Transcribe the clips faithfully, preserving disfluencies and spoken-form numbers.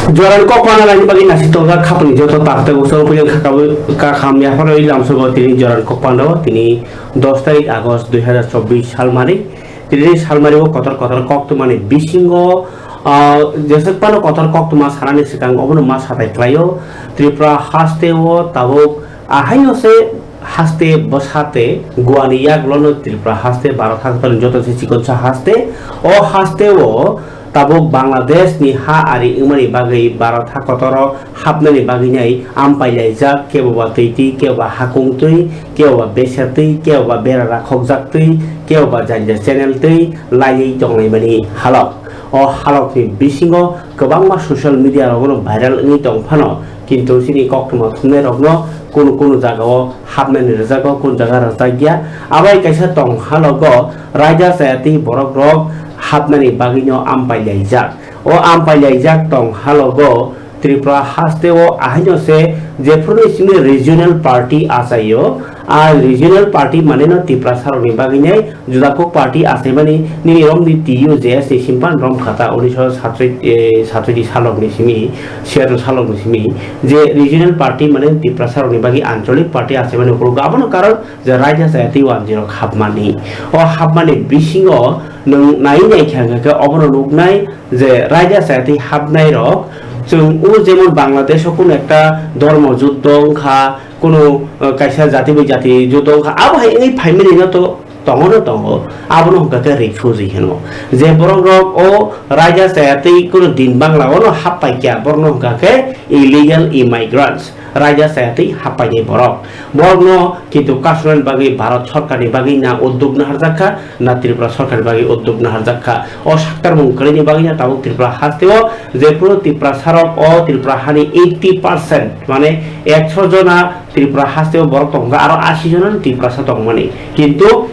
Joran kok panda laini bagwi nasi tongjak khapni joto takhtai usong puyan khakabo kakham yapharo ilam sobo tini joran kok panda o tini dos tarik August dui hazar chobbish sal mari. Tini sal mari o kotor kotor kok tumani bisingo, ah, jesek pano kotor kok tuma sanani swkang obono ma satai klaio. Tripura haste o tabuk ahaino se haste bwsate Goani yaklono Tripura haste Bharat haste joto se chikonsa haste. O haste o tabuk Bangladesh ni ha ari wngmani bagwi Bharat ha kotoro hapnani bagwi nai ampai laijak, kebo ba twi twi, kebo ba hakung twi, kebo ba besa twi, kebo ba bera rakhokjak twi, kebo ba janja channel twi laiwi tonglaimani halok. O halokni bisingo kwbangma social media rogono viral wngwi tong phano, kintu chini koktwma thumnairokno kunu kunu jagao hapnani rwjago, kunu jaga rwjakya. Abai kaisa tong halogo raida chaya twi borokrok hapnani bagwino ampai laijak. O ampai laijak tong halogo Tripura haste o ahaino se jephuru simi regional party achaio, a regional party mane no Tiprasa rokni bagwi nai juda kok party achaimani nini romni T U J S ni simpan rom khata unisho satri, eh, satri salokni simi, siyato salokni simi je regional party mane Tiprasa rokni bagwi ancholik party achaimani ukulgo abono karon je raida chaya twi wanjwi rok hapmani. O hapmani bisingo nwng nai nai kha hwnkhe obono nuknai je raida chaya twi hapnai rok chwng o jemon Bangladesh o kunu ekta dhormo juddo wngkha, kunu, eh, kaisa jati bai jati juddo wngkha, abo hai wngwi phaimani no to tongo no tongo, abono hwnkha khe refugee hino. Je borok rok o raida chaya twi kunu din Bangla o no hap pai kya, borok no hwnkha khe illegal immigrants. Raida chaya twi happainai borok. Borokno kintu kasunani bagwi Bharat sorkarni bagwi na uddog naharjak kha, na Tripura sorkarni bagwi uddog naharjak kha. O saktarmung kwrwini bagwi na tabuk Tripura hasteo jephuru Tiprasarok o Tripura hani eighty percent, mane ekso jona Tripura hasteo borok tongkha, aro ashi jona Tiprasa tongmani. Kintu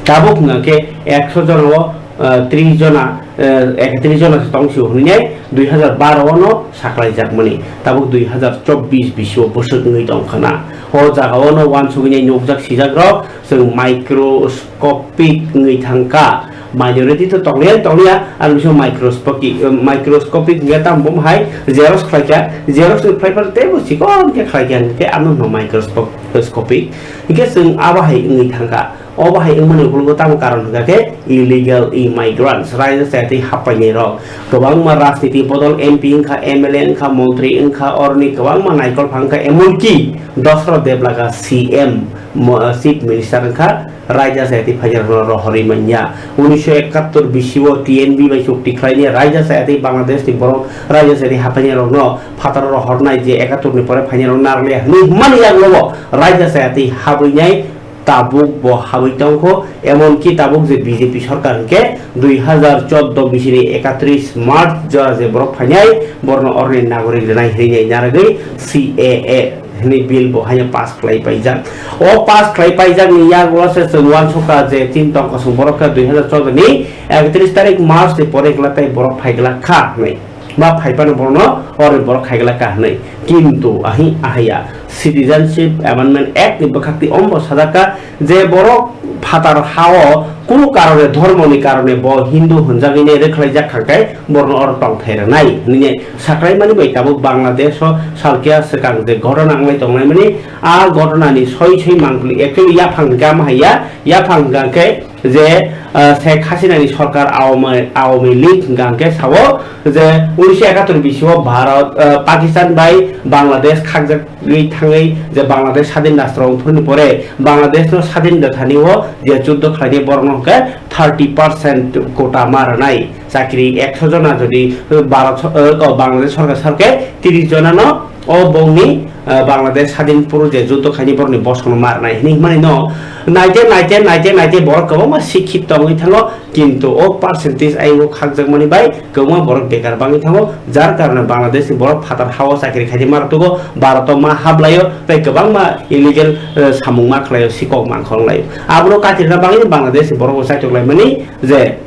tabuk hwnkha khe ekso jona o, ah, tris jona, eh, ekatris jona se tong sio hwnwi nai dui hazar baro o no saklaijakmani, tabuk dui hazar chobbish bisio bwswk wngwi tong khana. O jaga o no uansugwi nai nukjak sijak rok chwng microscopic wngwi thang kha. Majority to tongya tongya, ang bising microscopic, eh, microscopic hwnkhe tamo bom hai xerox khlaikha, xerox ni khlaiphano teibo chikon khe khlaikha hwnkhe ano hwno microscopic. Hwnkhe chwng abo hai wngwi thang kha. Obo hai wngmani ukulgo tamo karon hwnkha khe illegal immigrants, raida chaya twi happainai rok. Kwbangma rajniti bodol M P wngkha, M L A wngkha, montri wngkha, oroni kwbangma naikol phang wngkha, emonki Dosro Deblaga C M, mo-, Chief Minister wngkha, raida chaya twi phaijak rokno rohorwi manya. Unisho ekattor bisio T N B bai chukti khlaini raida chaya twi Bangladesh ni borok raida chaya twi haphainai rokno phataro rohornai je ekattor ni pore phainai rok narwkle hwnwi hwnmani yagulo bo raida chaya twi habwinai tabuk bo habwi tongkho, emonki tabuk je B J P sorkar hwnkhe dui hazar chordo bisini ekatris March jora je borok phainai, borno oroni nagorik rwnai hwnwi narwgwi C A A hwnwi bill bo haino pass khlai paijak. O pass khlai paijakni yagulo se chwng uansukha je tin tong kosong borok khe dui hazar chordo ni ekatris tarik March ni pore glak tei borok phai glak kha hwnwi. Ma phai phano borokno oro borok khai glak ka hwnwi. Kintu ahi ahaya Citizenship Amendment Act ni bwkhak twi ombo sajak kha je borok phatar hao kunu karone, dhormoni karone bo Hindu hwnjagwi nai rwkhlaijak kha khe borokno oro tongthai rwnai hwnwi nai saklaimani bai tabuk Bangladesh o salkya swkang je ghotona wnglai tonglaimani, a ghotonani soi soi mangpili actually yaphang hwnkhe ama haiya, yaphang hwnkha khe je, ah, Sheikh Hasinani sorkar Awami, Awami League hwnkha hwnkhe sao je unisho ekattor bisio Bharat, ah, Pakistan bai Bangladesh khakjagwi thangwi je Bangladesh sadin rastro wngphuruni pore Bangladeshno sadin rwthani o je juddo khlainai borokno hwnkhe thirty percent quota ma rwnai chakri ekso jona jodi Bharat so-, ah, Bangladesh sorkar sarkhe tris jonano o bongni, ah, Bangladesh sadin puru je juddo khaini borokni bosongno ma rwnai hwnwi hwnmani no naite, naite, naite, naite borok kwbangma sikhit tongwi thango, kintu o percentage ayung khakjakmani bai kwbangma borok bekar bangwi thango, jar karone Bangladesh ni borok phatar hao chakri khaidi ma rwtugo, Bharat o ma hablaio, tei kwbangma illegal, eh, samung ma khlaio, sikok ma khorlaio. Abono katirna bagwi Bangladesh ni borok bo chaitok laimani je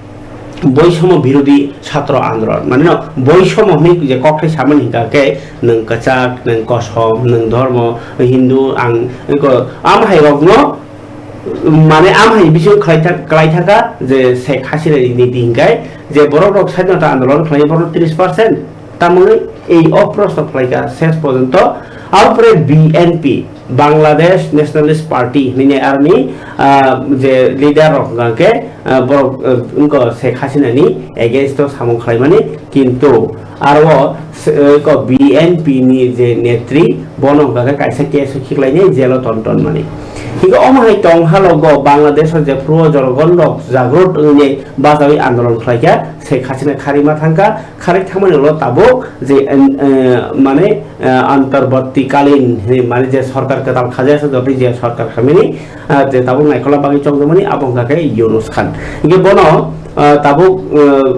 boisomo birodhi chhatro andolon, mane no boisomo hwnwi je kokthai samani hwnkha khe nwng kwchak, nwng kosom, nwng dhormo, Hindu, ang eko, am hai rokno, mane am hai bising khlai thak-, khlai thaka je Sheikh Hasina ni niti hwnkhe je borok rok sadinota andolon khlai borok tris percent, tamoni Ei o proshno khlaikha ses porjonto. Aboni pore B N P, Bangladesh Nationalist Party hinwi arni, ah, je leader rok hwnkha khe, ah, borok, ah, wngkha Sheikh Hasina ni against o samung khlaimani, kintu aro se-, eh, ko B N P ni je netri bono hwnkha khe kaisa case o khiklainai jail o ton tonmani. Hingkhe omo hai tong halogo Bangladesh o jephru o jonogon rok jagrut wngwi bachawi andolon khlaikha, Sheikh Hasina kharima thangkha, kharwi thangmani ulo tabuk je, eh, mane, eh, antarbartikalin hinwi mane je sorkar kwtal khajak se jotoi je sorkar khamini, eh, je tabuk naikholna bagwi chongjakmani abo hwnkha khe Yunus Khan. Hingkhe bono, eh, tabuk, eh,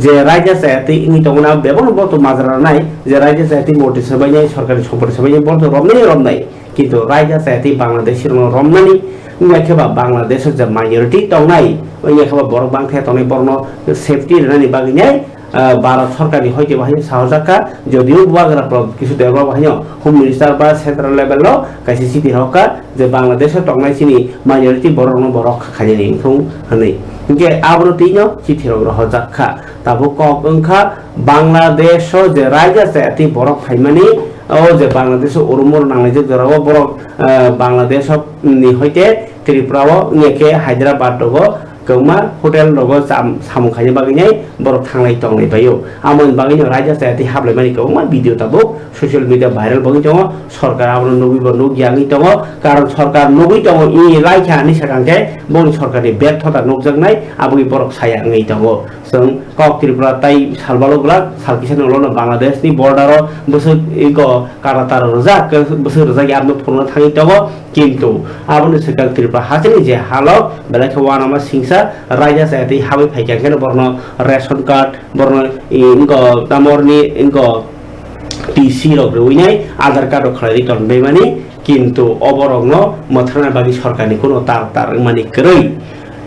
je raida chaya twi wngwi tongmani abo bebakno bo to majra nai je raida chaya twi moti swbainai sorkari sompoti swbainai bo to romnai romnai. Kintu raida chaya tei Bangladeshi rokno romnani wngya khe ba Bangladesh o je minority tongnai, wngya khe ba borok bangkhe tongnai borokno safety rwnani bagwi nai, ah, Bharat sorkarni hoite bo haino sahojakha, jodio Bubagra Prabhat Kishore Debbarma bo haino Home Minister ba central level o kaisa chithi rokha je Bangladesh o tongnai chini minority borok rokno bo rokha khainani wngthung hwnwi. Hinkhe abono twi no chithi rok rohorjak kha. Tabuk kok wngkha Bangladesh o je raida chaya tei borok phaimani, o je Bangladesh o urumor nanglaijak jorao borok, eh, Bangladesh o ni hoite Tripura o wngya khe Hyderabad rogo kwbangma hotel rogo cham-, samung khaina bagwi nai borok thanglai tonglai baio. Amoni bagwi no raida chaya tei haplaimani kwbangma video tabuk social media viral wngwi tongo. Sorkar abono nugwi bo nukya wngwi tongo, karon sorkar nugwi tongo, i lai kha hinwi sakha khe boni sorkarni berthota nukjaknai, aboni borok saya wngwi tongo. Chwng kok Tripura tai salbalo glak, sal kisa ni ulo no Bangladesh ni border o bwswk iko kara tara rwjak, bwswk rwjak ya abno phunukna thangwi tongo, kintu aboni swkang Tripura hasteni je halok belai khe uanama singsa raida chaya tei habwi phaikha, hwnkhe no borokno ration card, borokno, i, wngkha tamorni wngkha T C rok rwinai, Aadhaar card rok khlaiwi tonbaimani, kintu o borokno mwthangna bagwi sorkarni kuno tar tar wngmani kwrwi.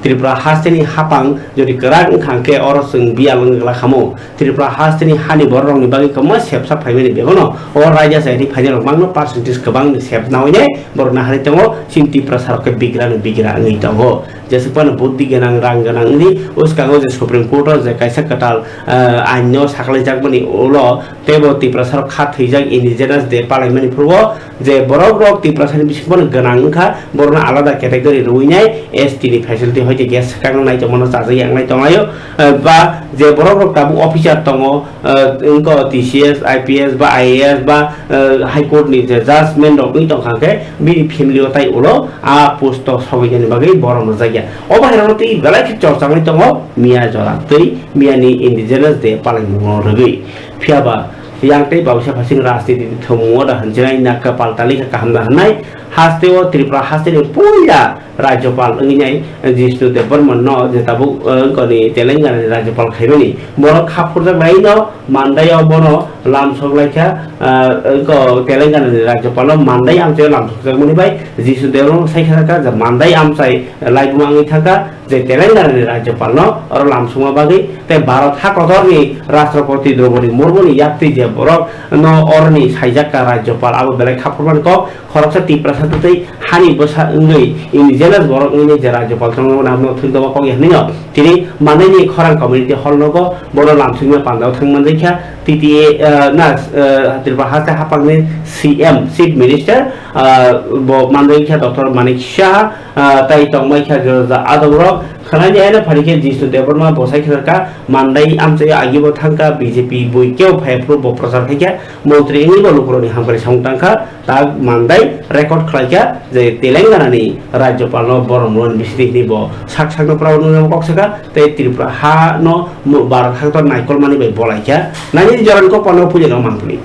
Tripura hasteni hapang jodi kwrak wngkha hwnkhe oro chwng biyal wngwi glak khamu. Tripura hasteni hani bororokni bagwi kwbangma sepsa phaimani bebano o raida chayani phainairok mangno percentage kwbangni sep nawi nai borok naharwi tongo, chini Tiprasarok khe bigrano bigra wngwi tongo. Jeswk phano buddhi gwnang, rang gwnang wngwi bwskango je Supreme Court o je kaisa kwtal, ah, ain no saklaijakmani ulo teibo Tiprasarok kha thwijak indigenous day palaimani phuru o je borok rok Tiprasani bisingbo no gwnang wngkha, borokno alada category rwinai S T ni facility hoite gas swkang naitongmano chajagwi wngnai tonglaio, eh, ba je borok rok tabuk officer tongo, eh, wngkha T C S, I P S ba I A S ba, eh, High Court ni je judgment rok wngwi tongkha khe bini family o tai ulo a post o sogwi nani bagwi borom rwjakya. Obo hai rokno twi belai khe chorcha wngwi tongo miya jora twi miya ni indigenous day palaimungo rwgwi. Phiya ba yang tei bausa phasing rajniti thwngmungo da hwnjinai nakha paltali kha kaham da hwnnai. Haste o Tripura haste ni puila Rajyapal wngwi nai Jishnu Debbarma no je tabuk, eh, wngkha ni Telangana ni Rajyapal khaimani borok kha phurjak lai no Mandai o bono lamsok lai kha, eh, wngkha Telangana ni Rajyapal no Mandai amchai o lamsok jakmani bai Jishnu Debbarma sai kha kha je Mandai amchai laibuma wngwi thang kha. Je Telangana ni Rajyapal no oro lamsokma bagwi tei Bharat hakotor ni Rashtrapati Droupadi Murmu ni yaptwi je borok no oro ni saijak ka Rajyapal abo belai khaphurmani kok khoroksa Tiprasa twtwi hani bwsa wngwi indigenous borok wngwi je Rajyapal tongmani abono thwngtoma kok ya hwnwi no tini manwi ni khorang community hall nogo bono lamsokma pandao thang manjai kha T T A, eh, na, eh, Tripura haste haphang ni C M, Chief Minister, ah, bo manjai kha Doctor Manik Saha, ah, tai tongbai kha jora jora adongrok. Khwnani haino phari khe Jishnu Debbarma bosai khe kha Mandai amchai agi bo thang kha B J P bui kebo phai phuru bo prochar khai kha, montri wngwi bo lukurokni hamkrai samung tang kha, tak Mandai record khlai kha je Telangana ni Rajyapal no borom rwni bisingtwi hinwi bo sak sakno prawo nwngnai kok sakha tei Tripura ha no mu-, Bharat haktor naikolmani bai bolai kha. Nani jorani kok pano puja no manpli.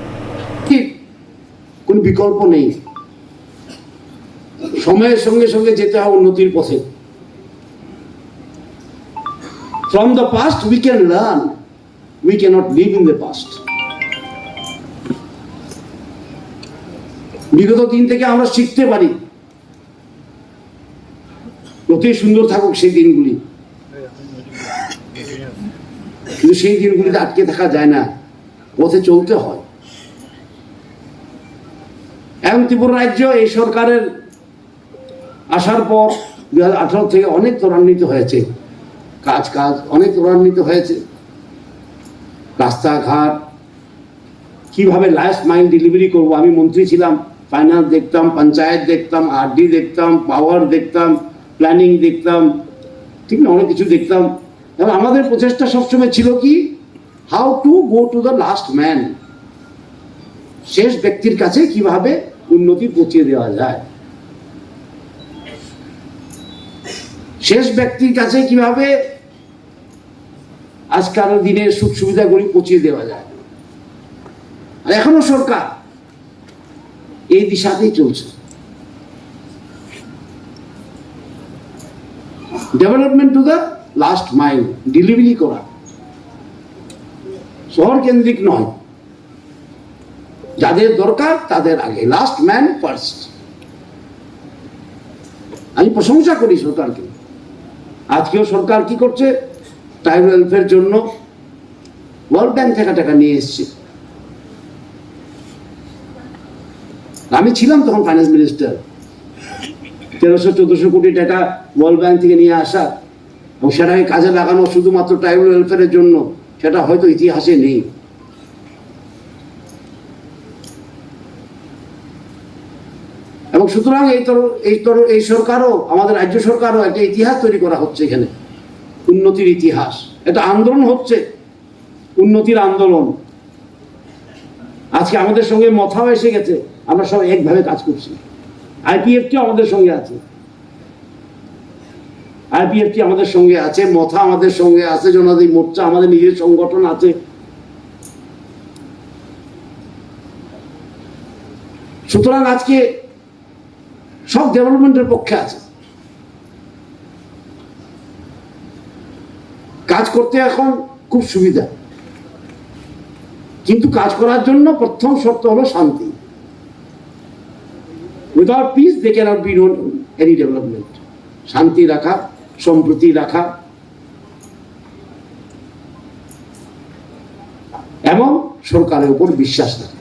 কোনো বিকল্প নেই। সময়ের সঙ্গে সঙ্গে যেতে হয় উন্নতির পথে। From the past we can learn, we cannot live in the past. বিগত দিন থেকে আমরা শিখতে পারি। যতই সুন্দর থাকুক সেই দিনগুলি, কিন্তু সেই দিনগুলিতে আটকে থাকা যায় না, পথে চলতে হয়। এবং ত্রিপুরা রাজ্য এই সরকারের আসার পর দুই হাজার আঠারো থেকে অনেক ত্বরান্বিত হয়েছে, কাজ কাজ অনেক ত্বরান্বিত হয়েছে, রাস্তাঘাট, কিভাবে লাস্ট মাইল ডেলিভারি করব। আমি মন্ত্রী ছিলাম, ফাইন্যান্স দেখতাম, পঞ্চায়েত দেখতাম, আরডি দেখতাম, পাওয়ার দেখতাম, প্ল্যানিং দেখতাম, ঠিক না, অনেক কিছু দেখতাম। এবং আমাদের প্রচেষ্টা সবসময় ছিল কি, how to go to the last man, শেষ ব্যক্তির কাছে কিভাবে উন্নতি পৌঁছে দেওয়া যায়, শেষ ব্যক্তির কাছে কিভাবে আজকাল দিনের সুখ সুবিধাগুলি পৌঁছে দেওয়া যায়। আর এখনো সরকার এই দিশাতেই চলছে। Development to the last mile, delivery করা, শহর কেন্দ্রিক নয়। যাদের দরকার তাদের আগে, লাস্ট ম্যান ফার্স্ট। আমি প্রশংসা করি সরকারকে। আজকেও সরকার কি করছে, ট্রাইবাল ওয়েলফেয়ার জন্য ওয়ার্ল্ড ব্যাংক থেকে টাকা নিয়ে এসছে। আমি ছিলাম তখন ফাইন্যান্স মিনিস্টার। তেরোশো চোদ্দশো কোটি টাকা ওয়ার্ল্ড ব্যাংক থেকে নিয়ে আসা এবং সেটাকে কাজে লাগানো শুধুমাত্র ট্রাইবাল ওয়েলফেয়ারের জন্য, সেটা হয়তো ইতিহাসে নেই। এবং সুতরাং এই তর-, এই তর-, এই সরকারও, আমাদের রাজ্য সরকারও একটা ইতিহাস তৈরি করা হচ্ছে এখানে, উন্নতির ইতিহাস। এটা আন্দোলন হচ্ছে, উন্নতির আন্দোলন। আজকে আমাদের সঙ্গে মথাও এসে গেছে, আমরা সব একভাবে কাজ করছি। আইপিএফটি আমাদের সঙ্গে আছে, আইপিএফটি আমাদের সঙ্গে আছে, মথা আমাদের সঙ্গে আছে, জনজাতি মোর্চা আমাদের নিজের সংগঠন আছে। সুতরাং আজকে সব ডেভেলপমেন্টের পক্ষে আছে। কাজ করতে এখন খুব সুবিধা, কিন্তু কাজ করার জন্য প্রথম শর্ত হলো শান্তি। Without peace, there cannot be no any development. শান্তি রাখা, সম্প্রীতি রাখা, এবং সরকারের উপর বিশ্বাস রাখে।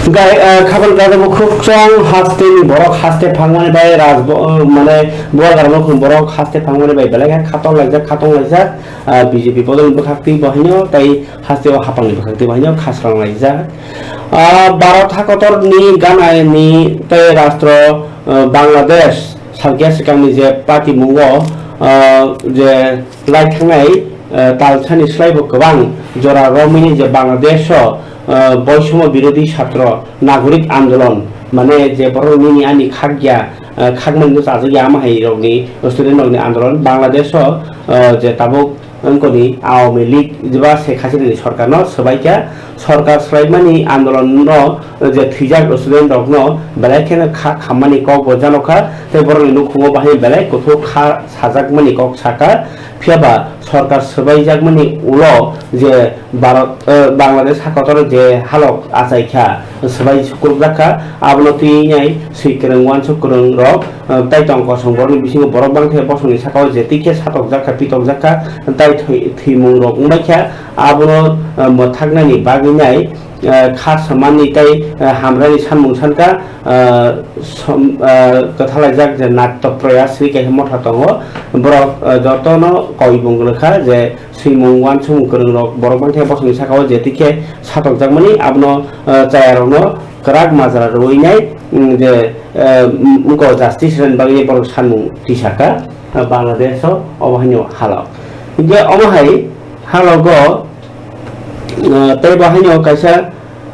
Gai, ah, khabal gada bo khuk chong haste ni borok haste phangmani bai raj bo, ah, mane buagra no khum borok haste phangmani bai belai khe khatong laijak, khatong laijak, ah, B J P bodol bwkhak twi bo haino tai haste o hapang ni bwkhak twi bo haino khasrang laijak. Ah, Bharat hakotor ni gana ni tai rastro, ah, Bangladesh salkhe swkangni je patimungo, ah, je lai thangnai, ah, talsani slaibo kwbang jora romwini je Bangladesh o, ah, boisomo birodhi satro nagorik andolon, mane je borok nini ani khakya, ah, khakmani no chajakya ama hai rokni student rokni andolon Bangladesh o, ah, je tabuk wngkoni Awami League jeba Sheikh Hasina ni sorkar no swbaikha, sorkar swlaimani andolon no je thwijak student rok no belai kheno kha khammani kok bo janokha, tei borok ni nukhungo bahai belai kuthuk kha sajakmani kok saka, phiyaba sorkar swbaijakmani ulo je Bharat, eh, Bangladesh hakotor je halok achaikha, swbai sukrubjakha, abono twi nai swi kwrwng uansuk kwrwng rok, eh, tai tong kosong borokni bisingo borok bangkhe bosongni sakao je twi khe satokjakha, pitokjakha, tai thwi-, thwimung rok wngbaikha, abono, eh, mwthaknani bagwi nai, eh, kha samani tei, eh, hamrani sanmung sankha, eh, som-, eh, kwthalaijak je Natya Prayas hinwi kaisa motha tongo, borok, eh, jotono koimung rwkha je swimung uansukmung kwrwng rok borok bangkhe bosongni sakao je twi khe satokjakmani abono, eh, chayarokno kwrak majra rwui nai, mm, je, eh, mm, wngkha justice rwna bagwi borok sanmung tisaka, eh, Bangladesh o obo haino halok. Hinkhe omo hai halogo, eh, tei bo haino kaisa,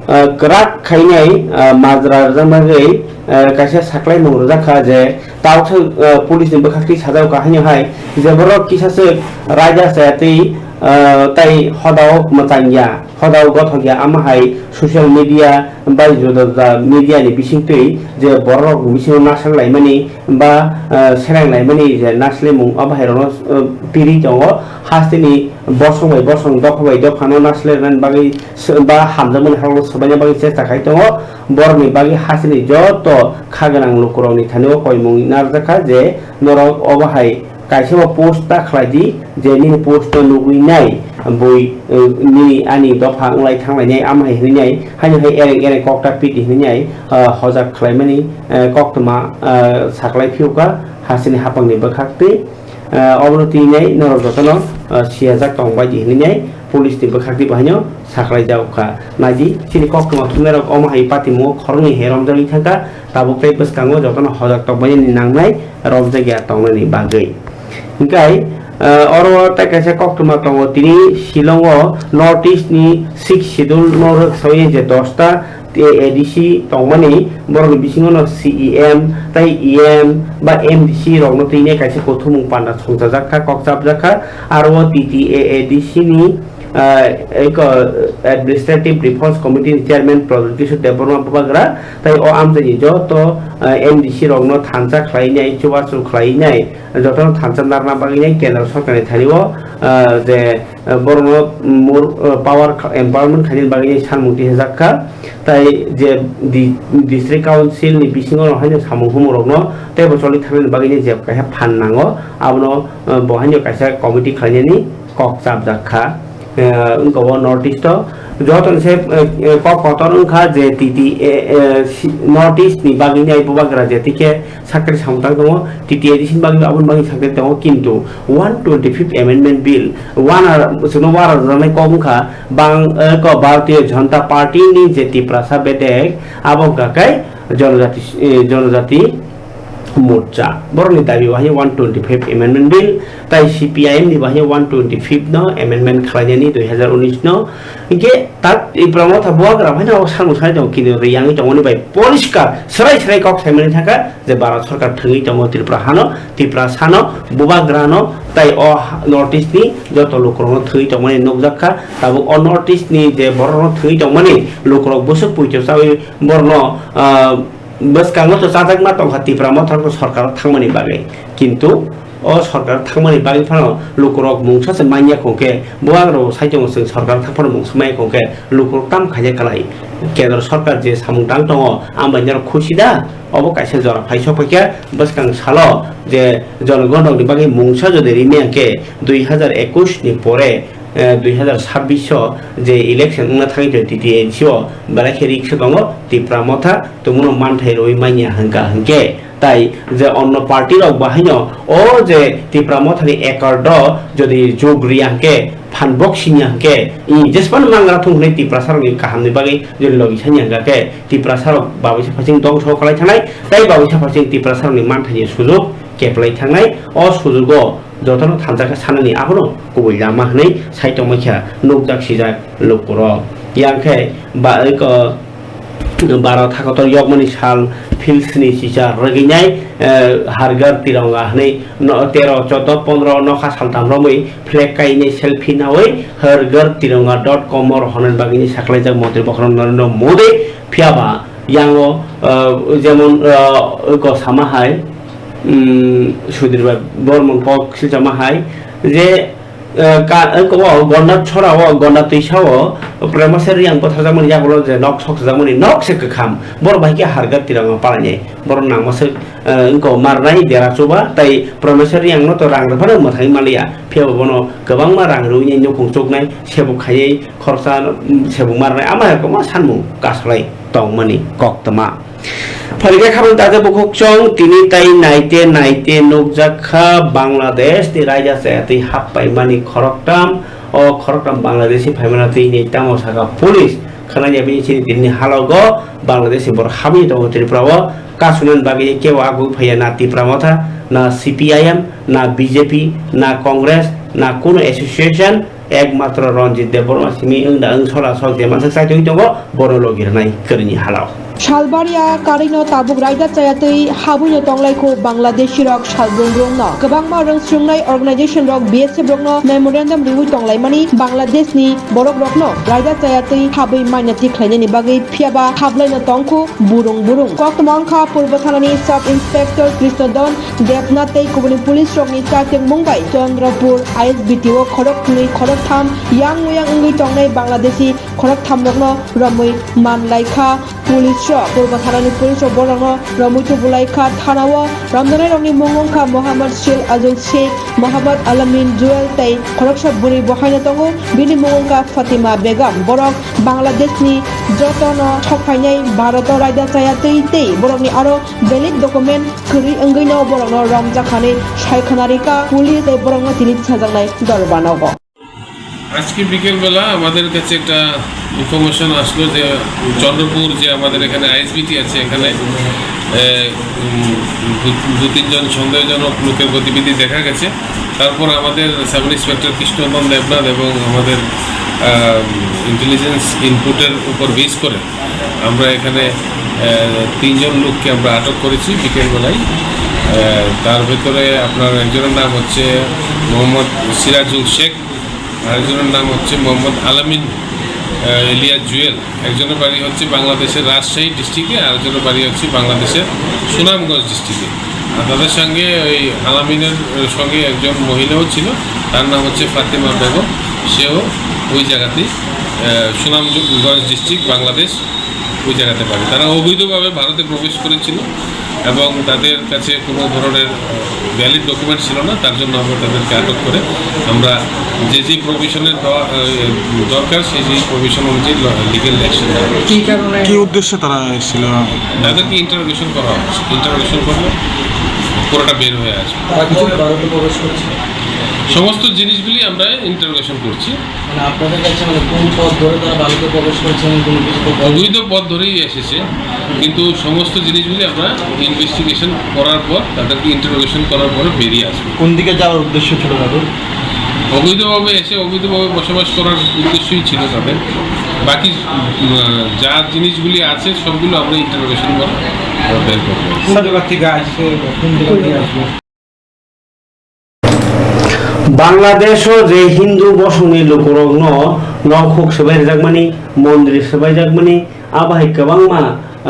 eh, kwrak khainai, eh, majra rwjakna bagwi, eh, kaisa saklaimung rwjakha je tabuk, eh, police ni bwkhak twi sajak kha haino hai je borok kisa se raida chaya twi, eh, tai hodao mwchangya. Hodao gothok ya, ama hai social media bai juda juda media ni bisingtwi je borok bisingo naisang laimani ba, eh, serang laimani je naislemung abo hai rokno, eh, piri tongo. Hasteni bosong bai bosong, dopha bai dopha no naisle rwna bagwi se-, ba hamjakmani halok no swbaina bagwi chesta khai tongo. Borokni bagwi hasteni joto kha gwnang lukurokni thani o koimung narwkha je norok obo hai kaisa bo post ta khlai di, je nini post no nugwi nai bui, eh, nini ani dopha wnglai thanglainai, ama hai hwnwi nai, haino hai ereng ereng kok ta pidi hwnwi nai, eh, hojak khlaimani, eh, koktwma, eh, saklai phiyokha hasteni hapangni bwkhak twi. Ah, obono twi nai norok jotono, ah, siyajak tong bai di hinwi nai police ni bwkhak twi bo haino saklai jak kha. Nai di, chini koktwma thumnai rok omo hai patimungo khoroknwi hai romjagwi thangkha, tabuk tei bwskango jotono hojak tongbaini nangnai romjakya tongnani bagwi. Hinkhe, ah, oro tei kaisa koktwma tongo, tini Shillong o North East ni Sixth Schedule no rwksawi je dosta A D C tongmani, borokni bisingo no C E M tei E M ba M D C rokno twi nai kaisa kuthumung panda songchajak kha, kok chapjak kha. Aro o T T A A D C ni, ah, eko Administrative Reforms Committee ni Chairman Pradyot Kishore Debbarma Bubagra tei o amchaini joto, ah, M D C rokno thansa khlai nai, chubachu khlai nai, jotono thansa narwkna bagwi nai Kendra Sorkarni thani o, ah, je, ah, borokno mur-, ah, power kha-, empowerment khainani bagwi nai sanmung tihajak kha. Tai je di-, District Council ni bisingo no haino samung humung rokno teibo choli thangna bagwi nai je kaisa phan nango, abono, ah, bo haino kaisa committee khlainani kok chapjak kha. Eh, wngkha o North East o joto se, eh, eh, kok kotor wngkha je T T A, eh, si-, North East ni bagwi nai bubagra je tike sakri samung tang tongo, T T A D C ni bagwi aboni bagwi sakri tongo, kintu one twenty fifth Amendment Bill wana chwngno wara rwjaknai kok wngkha bang, eh, ko Bharatiya Janata Party ni je Tiprasa bedek abo wngkha khe Janajati, eh, Janajati Morcha. Borokni dabi bahai one twenty five Amendment Bill, tai C P I M ni bahai one twenty five no amendment khlainani dui hazar unis no. Hinkhe tak Tipra Motha bubagra haino o samung sai tongo, kintu riyangwi tongmani bai poriskar swrai swrai kok saimani thangkha je Bharat Sorkar thwngwi tongo Tripura hano, Tiprasano, bubagrano, tai o ha-, North East ni joto lukurokno thwngwi tongmani nukjak kha. Tabuk o North East ni je borokno thwngwi tongmani lukurok bwswk puito chawi borokno, ah, bwskango to chajakma tongkha Tipra Motha rok sorkaro thangmani bagwi, kintu o sorkar thangmani bagwi phano lukurok mungsa se manya khongkhe, bubagrok sai tongo chwng sorkar thang phano mungsa manya khongkhe lukurok tam khaina kwlai. Kendra sorkar je samung tang tongo, ang bai norok khusi da? Obo kaisa jora phai sok phaikha, bwskang salo je jonogon rokni bagwi mungsa jodi rimya khe dui hazar ekush ni pore, eh, dui hazar sabbish o je election wngna thangwi tongo T T A D C o, belai khe risk tongo Tipra Motha, tongmano manthai rwi manya hwnkha hwnkhe. Tai je onno party rok bahaino o je Tipra Mothani accord o jodi jug riya hwnkhe, phan bok singya hwnkhe, i jespan mangra thung hwnwi Tiprasa rokni kahamni bagwi jodi logi sanya hwnkha khe, Tiprasa rok babuisa phasing dongso khlai thanai, tai babuisa phasing Tiprasa rokni manthaini sujuk keplai thangnai. O sujugo jotono thansa khe sanani abono kubui lama hwnwi sai tongma kha nukjak sijak lukurok. Yang khe ba, eko, Bharat hakotor yokmani sal philsni chicha rwgwinai, eh, Har Ghar Tiranga hwnwi no, tero, choudo, pondro nokha saltam romwi flag kainai selfie nawi Har Ghar Tiranga dot com o rohornani bagwini saklaijak Montri Bokhorok Narendra Modi. Phiyaba yango, eh, jemon, eh, eko sama hai, mm, Sudhir Bai Barman kok silchama hai je, eh, ka, eh, ko, o Gonda Chora o, Gonda Twisa o, Prema Seri yang bwtharjakmani yagulo je nok sokjakmani nok se kwkham. Borok bai khe Har Ghar Tiranga palainai. Borok nangma se, eh, wngko marnai dera chuba, tai Prema Seri yang no to rang rwphano mwthangwi manliya. Phiyaba bono kwbangma rang rwinai nukhung chuknai, sebuk khaiwi khoroksa, mm, sebuk marnai. Ama hai kwbangma sanmung kasalai tongmani koktwma. Phalikhe khabang taja bukhuk chwng tini tai naite naite nukjak kha Bangladesh ni raida chayatwi hap paimani khoroktham. O khoroktham Bangladeshi phaimani twi ni tamo saka police. Khwnanya bini chini tini halogo Bangladeshi borok habwi tongo Tripura o. Kasunani bagwi kebo agwi phaiya na Tipra Motha, na C P I M, na B J P, na Congress, na kuno association. Ekmatro Ranjit Debbarma simi wng da wng sola sok je mansak sai tongwi tongo, bono logi rwnai kwrwini halao. Salbaria karino tabuk raida chayatwi habwino tonglaikho Bangladeshi rok salbrumbrumno. Kwbangma rwngsrwngnai organization rok B S F rokno memorandum riwi tonglaimani Bangladesh ni borok rokno raida chayatwi habwi manya thik khlainani bagwi, phiyaba hablaino tongkho burung burung. Koktwma wngkha Purbo thanani Sub Inspector Krishnodon Debnath tei kubuni police rokni chakchengmung bai Chandrapur I S B T o khorok thwnwi khorok tham yang muyang wngwi tongnai Bangladeshi khorok tham rokno romwi manlai kha police Purba thanani police rok borokno romwi tubulai kha. Thanao romnai rokni mung wngkha Mohammad Shil Azul Sheikh, Mohammad Alamin Jewel tei khoroksa bwrwi bo haino tongo, bini mung wngkha Fatima Begum. Borok Bangladeshni jotono sokphainai Bharoto raida chaya twi tei borokni aro valid document kwrwi wngwino borokno romjakha hinwi saikhwna rikha police tei borokno tini chajaknai dorbanogo. আজকে বিকেলবেলা আমাদের কাছে একটা ইনফরমেশন আসলো যে চন্দ্রপুর, যে আমাদের এখানে আইএসবিটি আছে, এখানে, এ, উম, দু-, দু তিনজন সন্দেহজনক লোকের গতিবিধি দেখা গেছে। তারপর আমাদের সাব ইন্সপেক্টর কৃষ্ণনন্দন দেবনাথ এবং আমাদের, আহ, ইন্টেলিজেন্স ইনপুটের উপর বেস করে আমরা এখানে, আহ, তিনজন লোককে আমরা আটক করেছি বিকেলবেলায়। আহ, তার ভেতরে আপনার একজনের নাম হচ্ছে মোহাম্মদ সিরাজুল শেখ, আরেকজনের নাম হচ্ছে মোহাম্মদ আলামিন, আহ, এলিয়াস জুয়েল। একজনের বাড়ি হচ্ছে বাংলাদেশের রাজশাহী ডিস্ট্রিক্টে, আরেকজনের বাড়ি হচ্ছে বাংলাদেশের সুনামগঞ্জ ডিস্ট্রিক্টে। আর তাদের সঙ্গে ওই আলামিনের, আহ, সঙ্গে একজন মহিলাও ছিল, তার নাম হচ্ছে ফাতেমা বেগম, সেও ওই জায়গাতেই, আহ, সুনামগঞ্জ ডিস্ট্রিক্ট, বাংলাদেশ। ওই জায়গাতে বাড়ি। তারা অবৈধভাবে ভারতে প্রবেশ করেছিল এবং তাদের কাছে কোনো ধরনের, আহ, ভ্যালিড ডকুমেন্ট ছিল না, তার জন্য আমরা তাদেরকে আটক করে আমরা যে যে প্রভিশনের দেওয়া, আহ, দরকার, সেই সেই প্রভিশন অনুযায়ী ল-, লিগ্যাল অ্যাকশন নেওয়া হয়েছে। কি কারণে? কি উদ্দেশ্যে তারা এসেছিল? তাদেরকে ইন্টারোগেশন করা হচ্ছে, ইন্টারোগেশন করলে পুরোটা বের হয়ে আসবে। তারা কিছু ভারতে প্রবেশ করছে? সমস্ত জিনিসগুলি আমরা ইন্টারোগেশন করছি। মানে আপনাদের কাছে মানে কোন পথ ধরে তারা ভারতে প্রবেশ করছে এবং কোনো কিছু তো বলেনি? অবৈধ পথ ধরেই এসেছে, কিন্তু সমস্ত জিনিসগুলি আমরা ইনভেস্টিগেশন করার পর, তাদেরকে ইন্টারোগেশন করার পরে বেরিয়ে আসবে। কোন দিকে যাওয়ার উদ্দেশ্য ছিল তাদের? অবৈধভাবে এসে অবৈধভাবে বসবাস করার উদ্দেশ্যই ছিল তাদের। বাকি, উম, যা জিনিসগুলি আছে সবগুলো আমরা ইন্টারোগেশন করে বের করবো। কোন জায়গা থেকে আসছে বা কোন জায়গা দিয়ে আসবে? Bangladesh-o je Hindu bosongni lukurokno nokhuk swbai rwjakmani, mondri swbaijakmani, abo hai kwbangma,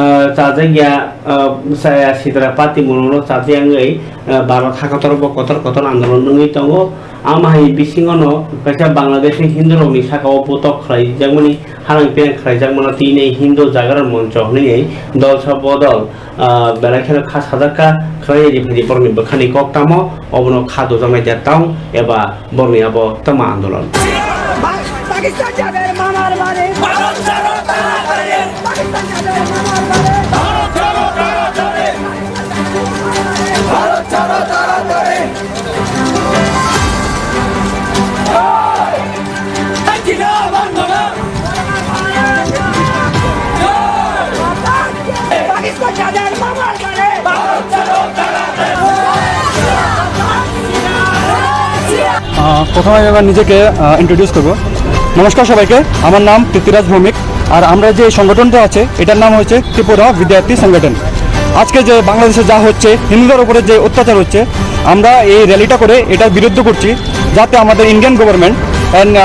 ah, chajakya, ah, chaya sitra pati munukrok chajakya wngwi, ah, Bharat hakotor bo kotor kotor andolon wngwi tongo. Amo hai bisingono kaisa Bangladeshni Hindurokni sakao botok khlaijakmani, harang pirang khlaijakmano tini Hindu Jagaran Moncho hwnwi dol sa bodol. Ah, belai kheno kha sajak kha, khlai di phai di borokni bwkhani kok tamo, obono kha dojaknai de tong eba borokni abo tamo andolon. Pakistan যাবে মামার বাড়ি। ভারত ছাড়ো তাড়াতাড়ি। পাকিস্তান যাবে মামার বাড়ি। ভারত ছাড়ো তাড়াতাড়ি। ভারত ছাড়ো তাড়াতাড়ি। আহ, প্রথমে আমি আমার নিজেকে, আহ, ইন্ট্রোডিউস করব। নমস্কার সবাইকে, আমার নাম পৃথ্বীরাজ ভৌমিক। আর আমরা যে সংগঠনটা আছে, এটার নাম হচ্ছে ত্রিপুরা বিদ্যার্থী সংগঠন। আজকে যে বাংলাদেশে যা হচ্ছে, হিন্দুদের উপরে যে অত্যাচার হচ্ছে, আমরা এই র্যালিটা করে এটার বিরুদ্ধে করছি, যাতে আমাদের ইন্ডিয়ান গভর্নমেন্ট অ্যান্ড, আহ,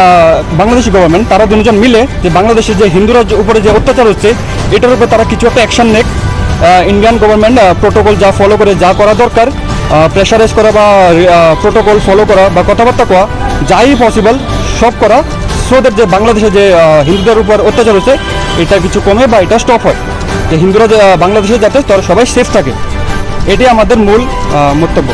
বাংলাদেশি গভর্নমেন্ট, তারা দুজন মিলে যে বাংলাদেশে যে হিন্দুরা যে উপরে যে অত্যাচার হচ্ছে, এটার উপরে তারা কিছু একটা অ্যাকশন নেক। আহ, ইন্ডিয়ান গভর্নমেন্ট, আহ, প্রোটোকল যা ফলো করে, যা করা দরকার, আহ, প্রেশারাইজ করা বা, আহ, প্রোটোকল ফলো করা বা কথাবার্তা কওয়া, যাই পসিবল সব করা, সো দ্যাট যে বাংলাদেশে যে, আহ, হিন্দুদের উপর অত্যাচার হচ্ছে, এটা কিছু কমে বা এটা স্টপ হয়, যে হিন্দুরা যে, আহ, বাংলাদেশে যাতে তারা সবাই সেফ থাকে, এটাই আমাদের মূল, আহ, বক্তব্য।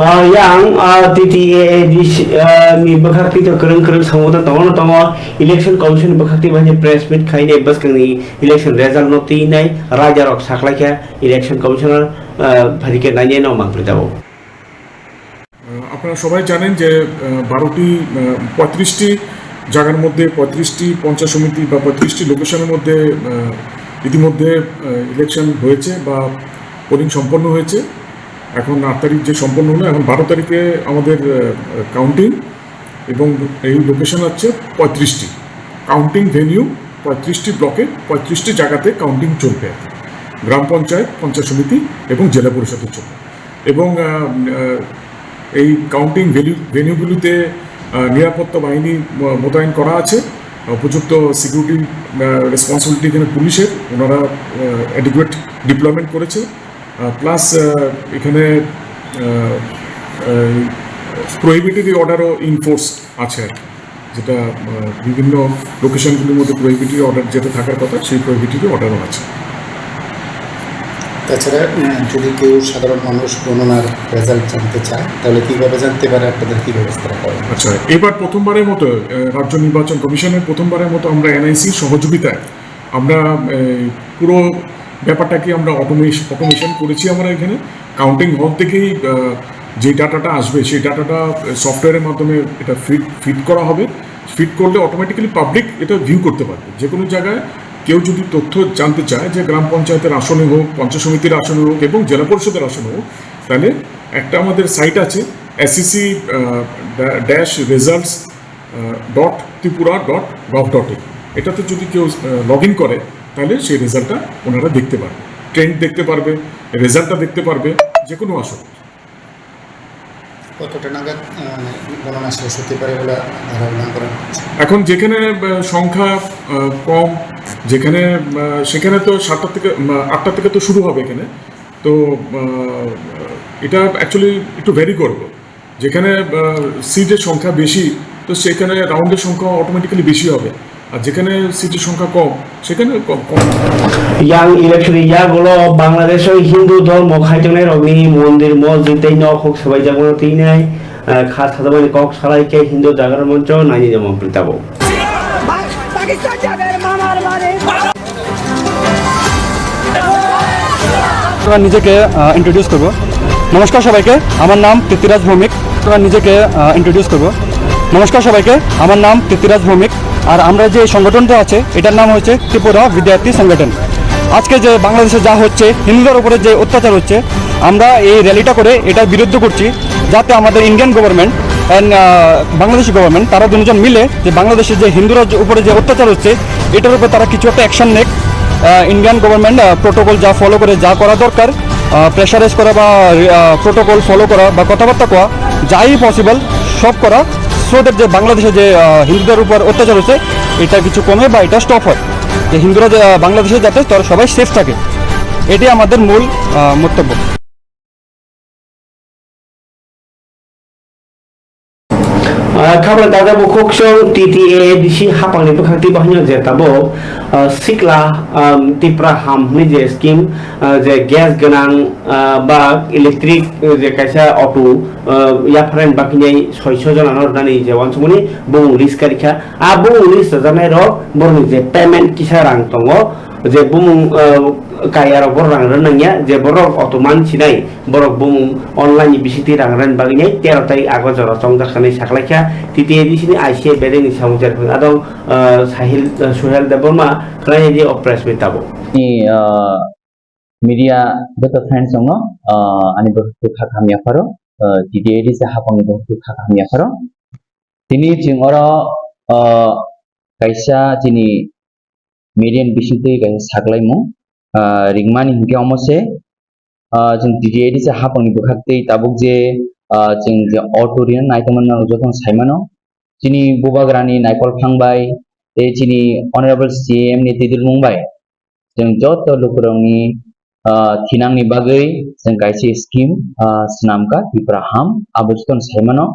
Ah, yang, ah, T T A A D C, ah, ni bwkhak twi to kwrwng kwrwng samung ta tongo no tongo, Election Commission bwkhak twi bai press meet khainai bwskangni election result no twi nai raida rok saklaikha Election Commissioner, ah, phaikhe nainai no mangpri tabuk. আহ, আপনারা সবাই জানেন যে, আহ, বারোটি, আহ, পঁয়ত্রিশটি জায়গার মধ্যে পঁয়ত্রিশটি পঞ্চায়েত সমিতি বা পঁয়ত্রিশটি লোকেশনের মধ্যে, আহ, ইতিমধ্যে, আহ, ইলেকশন হয়েছে বা পোলিং সম্পন্ন হয়েছে। এখন আট তারিখ যে সম্পন্ন হলো, এখন বারো তারিখে আমাদের, আহ, কাউন্টিং এবং এই লোকেশন হচ্ছে পঁয়ত্রিশটি। কাউন্টিং ভেন্যু পঁয়ত্রিশটি ব্লকে, পঁয়ত্রিশটি জায়গাতে কাউন্টিং চলবে আর কি। গ্রাম পঞ্চায়েত, পঞ্চায়েত সমিতি এবং জেলা পরিষদের জন্য। এবং, আহ, আহ, এই কাউন্টিং ভেন্যু, ভেন্যুগুলিতে, আহ, নিরাপত্তা বাহিনী ম-, মোতায়েন করা আছে। উপযুক্ত সিকিউরিটি রেসপন্সিবিলিটি এখানে পুলিশের, ওনারা অ্যাডিকুয়েট ডিপ্লয়মেন্ট করেছে। প্লাস এখানে প্রোহিবিটরি অর্ডারও ইনফোর্স আছে আর কি, যেটা আহ, বিভিন্ন লোকেশনগুলির মধ্যে প্রোহিবিটরি অর্ডার যেটা থাকার কথা, সেই প্রোহিবিটরি অর্ডারও আছে। তাছাড়া, উম, যদি কেউ সাধারণ মানুষ গণনার রেজাল্ট জানতে চায়, তাহলে কিভাবে জানতে পারে? আপনাদের কি ব্যবস্থা রাখা হবে? আচ্ছা, এবার প্রথমবারের মতো আহ, রাজ্য নির্বাচন কমিশনের প্রথমবারের মতো আমরা এনআইসি সহযোগিতায় আমরা আহ, পুরো ব্যাপারটাকে আমরা অটোমেশ অটোমেশন করেছি। আমরা এখানে কাউন্টিং হল থেকেই আহ, যে ডাটাটা আসবে, সেই ডাটাটা সফটওয়্যারের মাধ্যমে এটা ফিড ফিড করা হবে। ফিড করলে অটোমেটিক্যালি পাবলিক এটা ভিউ করতে পারবে। যে কোনো জায়গায় কেউ যদি তথ্য জানতে চায়, যে গ্রাম পঞ্চায়েতের আসনে হোক, পঞ্চায়েত সমিতির আসনে হোক এবং জেলা পরিষদের আসনে হোক, তাহলে একটা আমাদের সাইট আছে, SEC dash results dot Tripura dot gov dot in. এটাতে যদি কেউ লগ ইন করে, তাহলে সেই রেজাল্টটা ওনারা দেখতে পারবে, ট্রেন্ড দেখতে পারবে, রেজাল্টটা দেখতে পারবে, যে কোনো আসন। কতটা নাগাদ, আহ, গণনা শেষ হতে পারে বলে ধারণা করা হচ্ছে? এখন যেখানে আহ, সংখ্যা আহ, কম, যেখানে আহ, সেখানে তো সাতটা থেকে আহ, আটটা থেকে তো শুরু হবে এখানে। তো আহ, এটা অ্যাকচুয়ালি একটু ভ্যারি করবে। যেখানে সিটের সংখ্যা বেশি, তো সেখানে রাউন্ডের সংখ্যা অটোমেটিক্যালি বেশি হবে। আর যেখানে সিটের সংখ্যা কম, সেখানে কম কম। Yang election yagulo Bangladesh o Hindu dhormo khaijaknai rokni mondir, mosjid tei nok huk swbaijak mano twi nai, eh, kha sajagmani kok salai khe Hindu Jagaran Moncho naini jemon pritabo. আমরা নিজেকে ইন্ট্রোডিউস করব। নমস্কার সবাইকে, আমার নাম পৃথ্বীরাজ ভৌমিক। আমরা নিজেকে ইন্ট্রোডিউস করব। নমস্কার সবাইকে, আমার নাম পৃথ্বীরাজ ভৌমিক। আর আমরা যে সংগঠনটা আছে, এটার নাম হচ্ছে ত্রিপুরা বিদ্যার্থী সংগঠন। আজকে যে বাংলাদেশে যা হচ্ছে, হিন্দুদের উপরে যে অত্যাচার হচ্ছে, আমরা এই র্যালিটা করে এটার বিরুদ্ধে করছি, যাতে আমাদের ইন্ডিয়ান গভর্নমেন্ট অ্যান্ড বাংলাদেশি গভর্নমেন্ট, তারা দুজন মিলে যে বাংলাদেশে যে হিন্দুরা যে উপরে যে অত্যাচার হচ্ছে, এটার উপর তারা কিছু একটা অ্যাকশন নেক। ইন্ডিয়ান গভর্নমেন্ট প্রোটোকল যা ফলো করে, যা করা দরকার, প্রেশারাইজ করা বা প্রোটোকল ফলো করা বা কথাবার্তা কওয়া, যাই পসিবল সব করা, সো দ্যাট যে বাংলাদেশে যে আহ, হিন্দুদের উপর অত্যাচার হচ্ছে, এটা কিছু কমে বা এটা স্টপ হয়, যে হিন্দুরা যে, আহ, বাংলাদেশে যাতে তারা সবাই সেফ থাকে, এটাই আমাদের মূল আহ, বক্তব্য। Ah, khabra dada bo khokchong T T A A D C hapangni bwkhak twi bahaino je tabuk, ah, sikla, ah, Tipra ham hwnwi je scheme, ah, je gas gwnang, ah, ba electric, eh, je kaisa auto, ah, yapharani bagwinai soiso jonano rwnani je uansukmani bumung list karikha. A bumung list rwjaknai rok borokni je payment kisa rang tongo, je bumung, ah, kaya rok borok rang rwna nangya, je borok auto man sinai, borok bumung online ni bisingtwi rang rwna bagwi nai tero tai ago jora chongjak hinwi saklaikha T T A D C ni I C A bedeng ni samung jar phang adong, ah, Sahil, ah, Suhel Debbarma khwlainai di o press meet tabuk. Ni, ah, media joto friends tongo, ah, ani bwkhak kha hamya pharo, ah, T T A D C hapang ni bwkhak kha hamya pharo. Tini chwng oro, ah, kaisa chini media ni bisingtwi kaisa saklaimung, ah, ringmani hinkhe omo se, ah, chwng T T A D C hapangni bwkhaktwi tabuk je, ah, chwng je auto rina naitongmani norok jotono saimano, chini bubagrani naikol phang bai tei chini honorable C M ni twidirmung bai chwng joto lukurokni, ah, thinangni bagwi chwng kaisa scheme, ah, swnamkha Tipra Ham, abo jotono saimano.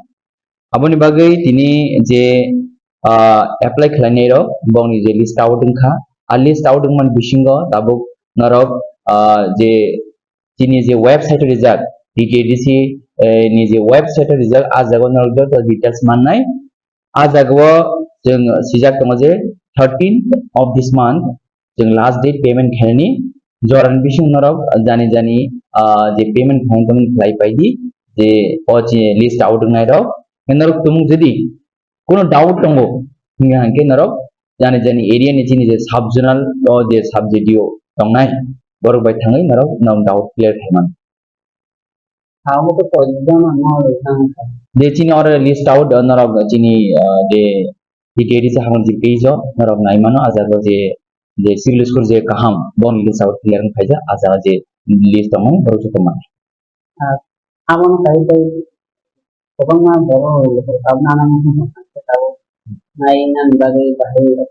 Aboni bagwi tini je, ah, apply khlainai rok, bokni je list out wngkha, a list out wngmani bisingo tabuk norok, ah, je chini je website o rijak, T T A D C, eh, ni je website o rijak, a jaga o norok joto details mannai. A jaga o chwng swijak tongo je thirteenth of this month chwng last date payment khainani, jorani bising norok jani jani, ah, je payment khainani tongmani khlai paidi, je o je list out wngnai rok, norok tumung jodi kono doubt tongo, hingkha hingkhe norok jani jani area ni chini je sub zonal o je sub G D O tongnai, borok bai thangwi norok norok doubt clear khaimano. Abo to pojak jana no rwkha. Je chini oro list out, uh, norok chini, uh, je T T A D C hamon je page o norok naimano, a jaga je, je civil score je kaham, boni list out clear wng khaijak, a jaga je list tongo, borok joto mano. Ah, aboni kaiwi tei kwbangma borok rok tabuk nana wngkha, tabuk nai nang bagwi bahai rok.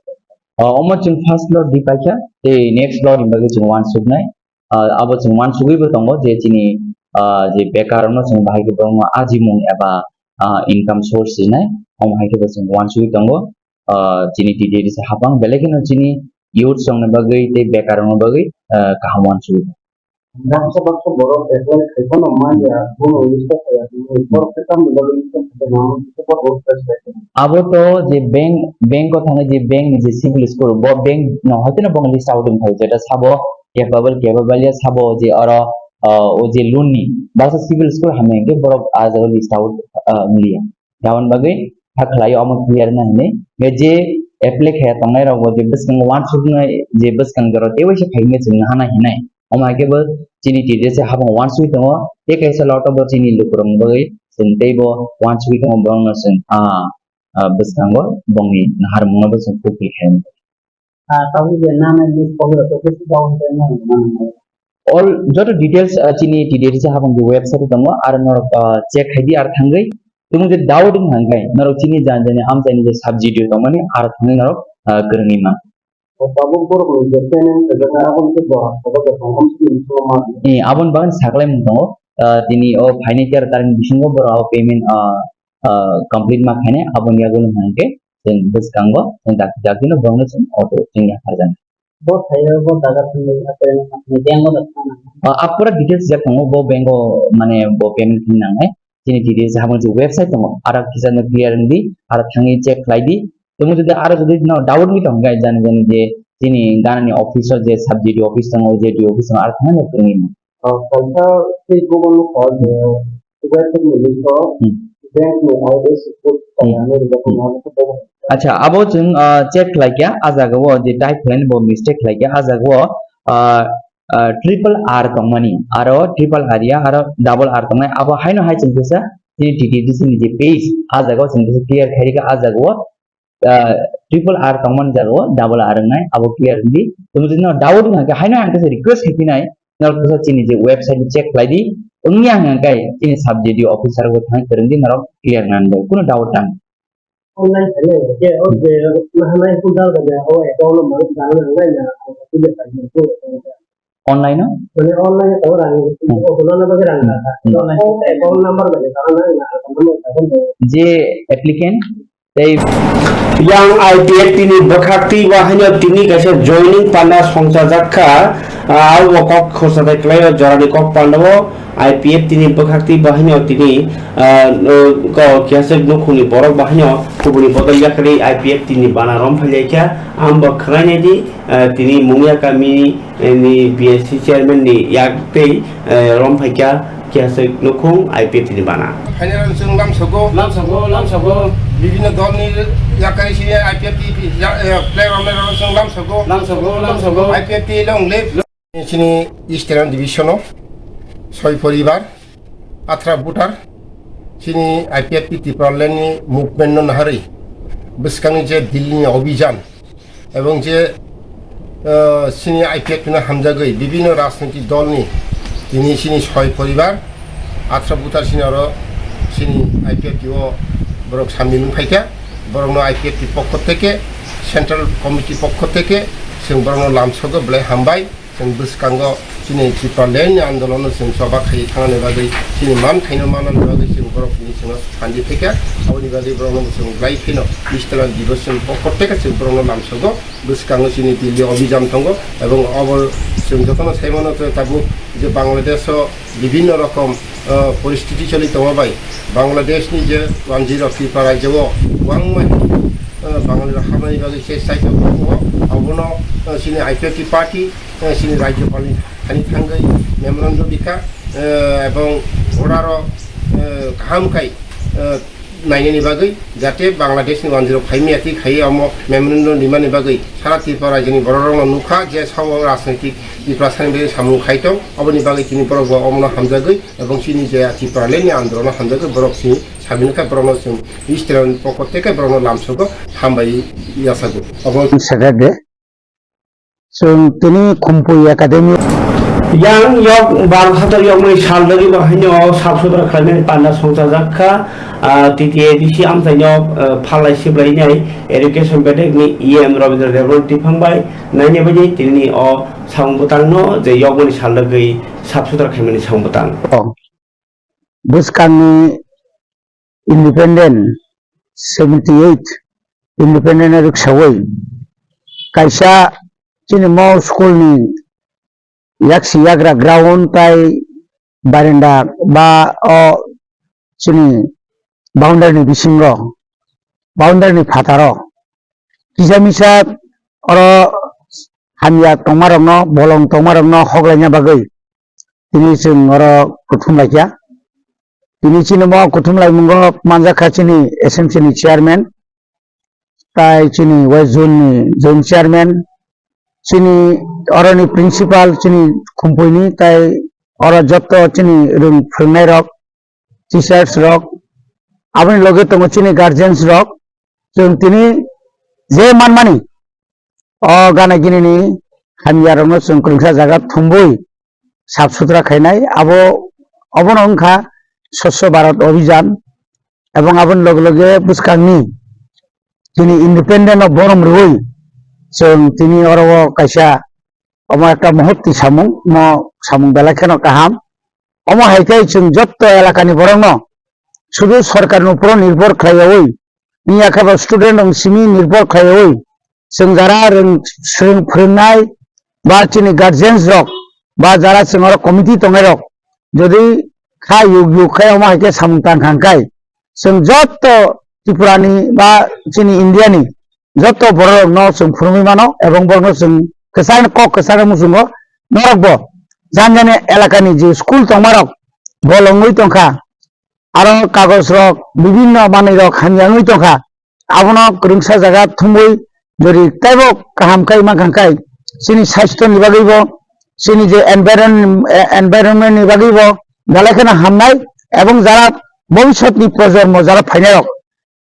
Ah, omo chwng first floor di paikha, tei next floor ni bagwi chwng uansuknai. Ah, abo chwng uansugwi bo tongo je chini, ah, je bekar no chwng bahai khe borokno ajimung eba, ah, income source rinai, omo hai khe bo chwng uansugwi tongo. Ah, chini T D A D C hapang belai kheno chini youth rokni bagwi tei bekar rokni bagwi, ah, kaham uansugwi tongo. Baksa baksa borok apply khai phano man ya, bono register khai ya, borok khe tamni bagwi register khai ya, nang khe borok register khai ya. Abo to je bank, bank o thangwi je bank ni je CIBIL score, bo bank no hoteno bong list out wng thai, jeta sabo capable, capable ya sabo je oro, ah, o je loan ni baksa CIBIL score hamya hwnkhe borok ah jaga list out, ah, wng liya. Aboni bagwi kha khlai omo clear na hinwi. Hwnkhe je apply khaiya tongnai rok bo je bwskango uansuknai je bwskang jora tei waisa phai wngya chwng hana hinai. Omo hai khe bo chini T D A D C hapang uansugwi tongo. Tei kaisa lot o bo chini lukurokni bagwi chwng tei bo uansugwi tongo borokno chwng, ah, ah, bwskango bongni naharmungno bo chwng fulfill khaimani. Ah, tabuk je nana list kok rok khe down payment rok mano. All joto details, ah, chini T D A D C hapang je website o tongo, aro norok, ah, check khai di, aro thangwi tumung je doubt wng hangkai norok chini jani jani amchaini je subsidy tongmani aro thangwi norok, ah, kwrwngwi man. O tabuk borok ni je payment khajak na aboni khe bo hasteo bo tongthom simi bisingo ma. Eh, aboni bagwi saklai mung tongo, ah, tini o phainai tero tarikni bisingo borok abo payment, ah, ah, complete ma khainai, aboni yagulo hwnkhe chwng bwskango chwng dakti dakti no borokno chwng auto chwng yapharjaknai. Bo thaio bo jaga thangwi ate ni bank o da thangna. Ah, ah, pura details jak tongo, bo bank o mane bo payment khwlwi nangnai. Chini T D A D C hapang je website tongo, aro kisa no clear wng di, aro thangwi check khlai di. Tamo jodi aro jodi no doubt ni tong gai jani jani je chini ganani office o je subsidy office tongo, je D O office tongo, aro thangwi no kwrwngwi mano. Ah, kaisa tei Google no kha je website ni link o Hmm. bank ni I F S C code Hmm. tongmani rwjak Hmm. mano khe bo. Acha, abo chwng, ah, check khlai kha, ah jaga o je type khlai bo mistake khlai kha, ah jaga o, ah, ah, triple R tongmani, aro triple R ya, aro double R tongnai, abo haino hai chwng kisa chini T D A D C ni je page, ah jaga o chwng kisa clear khai rikha, ah jaga o ah, triple R tongmani jaga o double R wngnai, abo clear wngdi. Tamo jodi no doubt wngkha khe, haino ang khe request khai phinai, norok kisa chini je website check khlai di, wngya hwnkha khe chini subsidy officer bo thang kwrwng di, norok clear nang bai, kuno doubt tang. Online khainai, je o je nahanai phone dal ga o account number dal nangnai na, Online o? Mane online o tongo rang, Hmm. o hwnna bagwi rang Hmm. rang. Hmm. Online o account number bai rang rang na, account number bai rang rang. Je applicant tei Yang I P F T ni bwkhak twi bahaino tini kaisa joining panda songchajak kha, ah, abo kok khorsa tai kwlai o jorani kok panda o I P F T ni bwkhak twi bahaino tini, ah, no, ko kiyaswk nukhungni borok bahaino kubuni bodol yakarwi I P F T ni bana rom phai lai kha, ang bo khwlai nai di. Eh, tini Mungya kami, eh, ni B S C chairman ni yak tei, eh, rom phaikha kiyaswk nukhung I P F T ni bana. Hainirok chwng lamsogo. Lamsogo, lamsogo. Bibhinno dolni yakarwi sini I P F T ya, eh, flag romnairok chwng lamsogo. Lamsogo, lamsogo. I P F T long live. Chini Eastern Division o soi poribar. Athra voter chini I P F T Tipraland ni movement no naharwi bwskangni je Delhi ni obhijan ebong je, ah, chini I P F T no hamjagwi bibhinno rajniti dol ni tini chini soi poribar athra voter chini oro chini I P F T o borok sambil wng phaikha, borokno I P F T pokho theke, Central Committee pokho theke chwng borokno lamsogo belai hambai. Chwng bwskango chini Tipraland ni andolon no chwng choba khaiwi thangnani bagwi, chini man khaino manani bagwi chwng borok ni chwngno sandi phaikha. Aboni bagwi borokno chwng belai kheno Eastern Division pokho theke chwng borokno lamsogo. Bwskango chini Delhi obhijan tongo, ebong obo chwng jotono saimano je tabuk je Bangladesh o bibhinno rokom, ah, poristiti choli tongma bai Bangladesh ni je wanjwi rok Tripura rajyo o kwbangma, ah, Bangali rok habnani bagwi se site o tongo, abono, ah, chini I P F T party eh, chini rajyopal ni thani thangwi memorandum rikha, eh, ebong order o, eh, kaham khai, eh, nainani bagwi jate Bangladesh ni wanjwi rok phaimya twi khai omo memorandum rimani bagwi sara Tripura rajyoni borok rokno nukha je sao rajnitik Tiprasa ni bagwi samung khai tong, oboni bagwi tini borok bo omono hamjagwi ebong chini je Tipraland ni andolon o hamjagwi borok chini sabini kha borokno chwng Eastern pokot tei khe borokno lamsogo hambai yasago. Obo Saturday. Chwng tini Khumpui Academy. Yang yok Bharat hator yokmani sal dagi bo haino sap sutra khlainani panda songchajak kha, ah, T T A D C amchaino, ah, phalai siblai nai education bedek ni E M Rabindra Debbarma tiphang bai naini bagwi tini o samung bwtang no je yokmani sal dagwi sap sutra khaimani samung bwtang. Oh. Bwskangni independent, seventy eight independent rwksawi kaisa chini mo school ni yaksi yagra ground tai barenda ba o chini boundary ni bisingo, boundary ni phataro kisa misa oro hamya tongmarokno, bolong tongmarokno hoklaina bagwi tini chwng oro kuthum laikha. Tini chini mo kuthum laimungo manjakha chini S M C ni chairman, tai chini West Zone ni joint chairman, chini oroni principal, chini Khumpui ni, tai oro jotto chini rwng phwrwngnai rok, teachers rok, aboni loge tongo chini guardians rok. Chwng tini je manmani o gana gini ni hamya rokno chwng kwrwngsa jaga thumbui sap sutra khainai, abo, obono wngkha Swachh Bharat Abhijan, ebong aboni loge loge bwskangni chini independent no borom rwui chwng tini oro o kaisa omo ekta muhurti samung, mo samung belai kheno kaham. Omo hai khe chwng jotto elakani borokno sudu sorkarni uporo nirbhor khlaiyaui, wngya khe bo student rok simi nirbhor khlaiyaui, chwng jara rwng, swrwng phwrwngnai ba chini guardians rok ba jara chwng oro committee tongnai rok jodi kha yuk yuk khe omo hai khe samung tang kha hwn khe chwng jotto Tripura ni ba chini India ni jotto borok rok no chwng phwrwngwi mano ebong borok no chwng kwchang kok kwchang muchungo norok bo jani jani elakani je school tongma rok bolongwi tongkha, aro kagoj rok bibinno manwi rok hamya wngwi tongkha, abono kwrwngsa jaga thumwi jori teibo kaham khe mankha khe chini sasthoni bagwibo, chini je environ-, eh, environment ni bagwibo belai kheno hamnai, ebong jara bobisotni projonmo jara phainairok,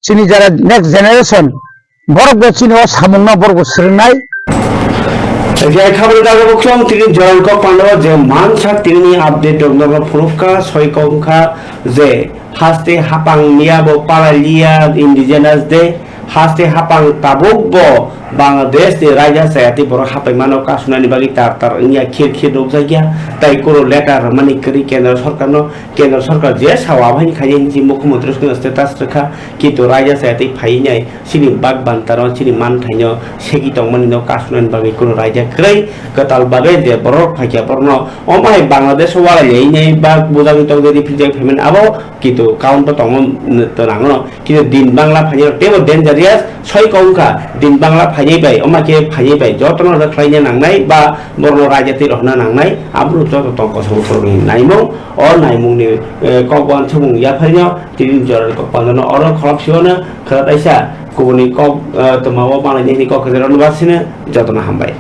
chini jara next generation, borokbo chini o samungno borokbo swrwngnai. Jai khabari dago bukhong tini Jorang kok pandao je mansak tini update rok nogo phunukha, soi kok wngkha je haste hapang niya bo palailiya indigenous de, haste hapang tabuk bo Bangladesh ni raida chayati borok hapai mano kasunani bagwi tar tar wngya khir khir nukjakya, tai kuro letter rwmani kwrwi kendra sorkarno, kendra sorkar je sao abhaini khaini hinwi mukhyamantri swkangno status rwkha, kintu raida chayati phaiwi nai chini bak bantano chini manthaino segi tongmani no kasunani bagwi kuro raida kwrwi kwtal bagwi je borok phaikya borokno omo hai Bangladesh o walai nai bak bujagwi tongwi riphiljak phaimani abo kintu count o tongo, n-, twrangno. Kintu din bangla phainai rok teibo dangerous soi kok wngkha. Din bangla phainai bai, omo khe phainai bai jotono rwkhlaina nangnai ba borokno raida twi rohorna nangnai, abono joto tong kosong borokni naimung. O naimungni, eh, kok uansukmung yapharino tini jorani kok pandano oro kholopsio no khwra taisa kubuni kok, eh, twmao manlainani kok kwcharo no basino jotono hambai.